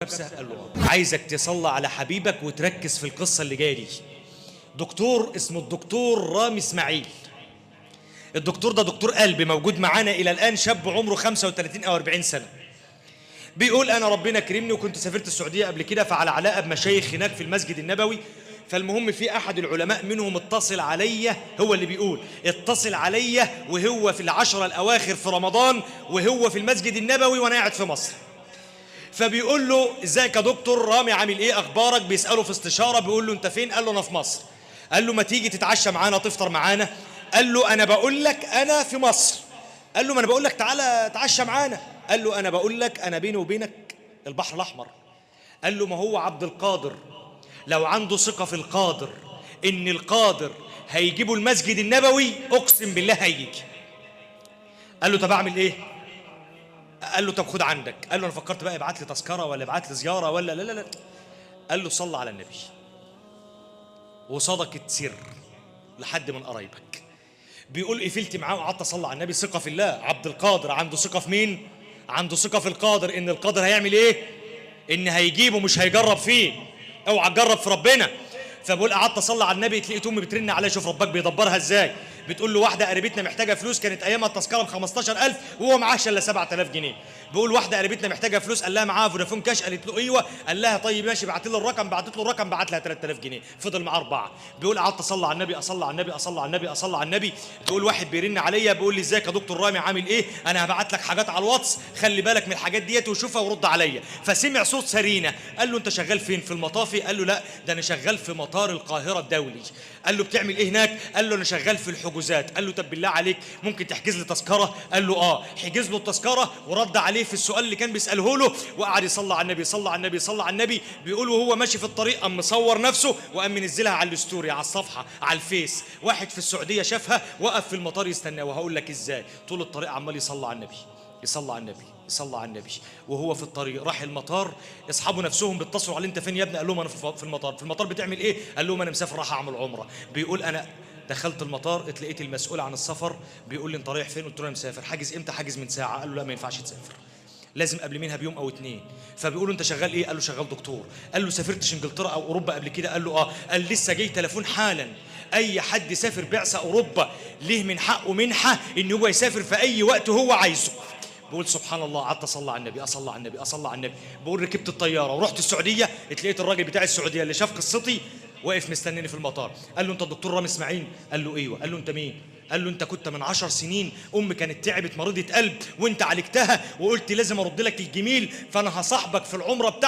كبسة؟ قال له آه. عايزك تصلي على حبيبك وتركز في القصة اللي جاية دي. دكتور اسمه الدكتور رامي اسماعيل. الدكتور ده دكتور قلب موجود معانا الى الان، شاب عمره 35 او 40 سنة. بيقول انا ربنا كرمني وكنت سافرت السعودية قبل كده، فعلى علاقة بمشايخ هناك في المسجد النبوي. فالمهم في احد العلماء منهم اتصل عليا، هو اللي بيقول اتصل عليا وهو في العشرة الاواخر في رمضان وهو في المسجد النبوي وانا قاعد في مصر. فبيقول له ازيك يا دكتور رامي، عامل ايه، اخبارك؟ بيساله في استشاره، بيقول له انت فين؟ قال له انا في مصر. قال له ما تيجي تتعشى معانا، تفطر معانا؟ قال له انا بقول لك انا في مصر. قال له ما انا بقول لك تعالى اتعشى معانا. قال له انا بقول لك انا بيني وبينك البحر الاحمر. قال له ما هو عبد القادر لو عنده ثقة في القادر ان القادر هيجيبه المسجد النبوي اقسم بالله هيجي. قال له طب اعمل ايه؟ قال له طب خد عندك. قال له انا فكرت بقى ابعت لي تذكره ولا ابعت لي زيارة ولا لا لا لا. قال له صلى على النبي وصدقة سر لحد من قرايبك. بيقول قفلت معاه وقعدت اصلي على النبي، ثقة في الله. عبد القادر عنده ثقة في مين؟ عنده ثقة في القادر ان القادر هيعمل ايه؟ ان هيجيبه، مش هيجرب فيه. اوعى تجرب في ربنا. فبقول قعدت اصلي على النبي، لقيت امي بترن عليا، شوف ربك بيدبرها ازاي. بتقول له واحدة قريبتنا محتاجه فلوس، كانت ايامها التذكرة ب 15000 وهو معاش الا 7000 جنيه. بيقول واحدة قريبتنا محتاجه فلوس، قال لها معاها فودافون كاش؟ قالت له ايوه. قال لها طيب ماشي، بعت له الرقم، بعتت له الرقم، بعت لها 3000 جنيه، فضل معاه 4. بيقول قعدت اصلي على النبي، اصلي على النبي، اصلي على النبي، اصلي على النبي. بيقول واحد بيرن عليا بيقول لي ازيك يا دكتور رامي، عامل ايه؟ انا هبعت لك حاجات على الواتس، خلي بالك من الحاجات ديت وشوفها ورد عليا. فسمع صوت سرينه، قال له انت شغال فين؟ في المطافي؟ قال له لا، ده انا شغال في مطار القاهرة الدولي. قال له بتعمل ايه هناك؟ قال له انا شغال في الحجوزات. قال له طب بالله عليك ممكن تحجز لي تذكره؟ قال له اه. حجز له التذكرة ورد عليه في السؤال اللي كان بيساله له، وقعد يصلي على النبي، صلى على النبي، صلى على النبي. بيقول وهو ماشي في الطريق قام مصور نفسه وقام منزلها على ال story، على الصفحة، على الفيس. واحد في السعودية شافها وقف في المطار يستناه، وهقول لك ازاي. طول الطريق عمال يصلي على النبي، يصلي على النبي، يصلي على النبي. وهو في الطريق راح المطار، اصحابه نفسهم بيتصلوا عليه انت فين يا ابني؟ قال لهم انا في المطار. في المطار بتعمل ايه؟ قال لهم انا مسافر راح اعمل عمره. بيقول انا دخلت المطار اتلقيت المسؤول عن السفر بيقول لي انت رايح فين؟ قلت له انا مسافر. حاجز امتى؟ حاجز من ساعة. قال له لا ما ينفعش تسافر، لازم قبل منها بيوم او اتنين. فبيقولوا انت شغال ايه؟ قال له شغال دكتور. قال له سافرتش انجلترا او اوروبا قبل كده؟ قال له اه. قال لسه جاي تليفون حالا، اي حد سافر بعثه اوروبا ليه من حقه منحه ان هو يسافر في اي وقت هو عايزه. بقول سبحان الله، قعدت اصلي على النبي، اصلي على النبي، اصلي على النبي. بقول ركبت الطيارة ورحت السعودية، اتلقيت الراجل بتاع السعودية اللي شاف قصتي واقف مستنيني في المطار. قال له انت الدكتور رامي اسماعيل؟ قال له ايوه. قال له انت مين؟ قال له انت كنت من 10 سنين امي كانت تعبت مريضه قلب وانت عالجتها وقلت لازم ارد لك الجميل، فانا هصاحبك في العمرة بتاعتك.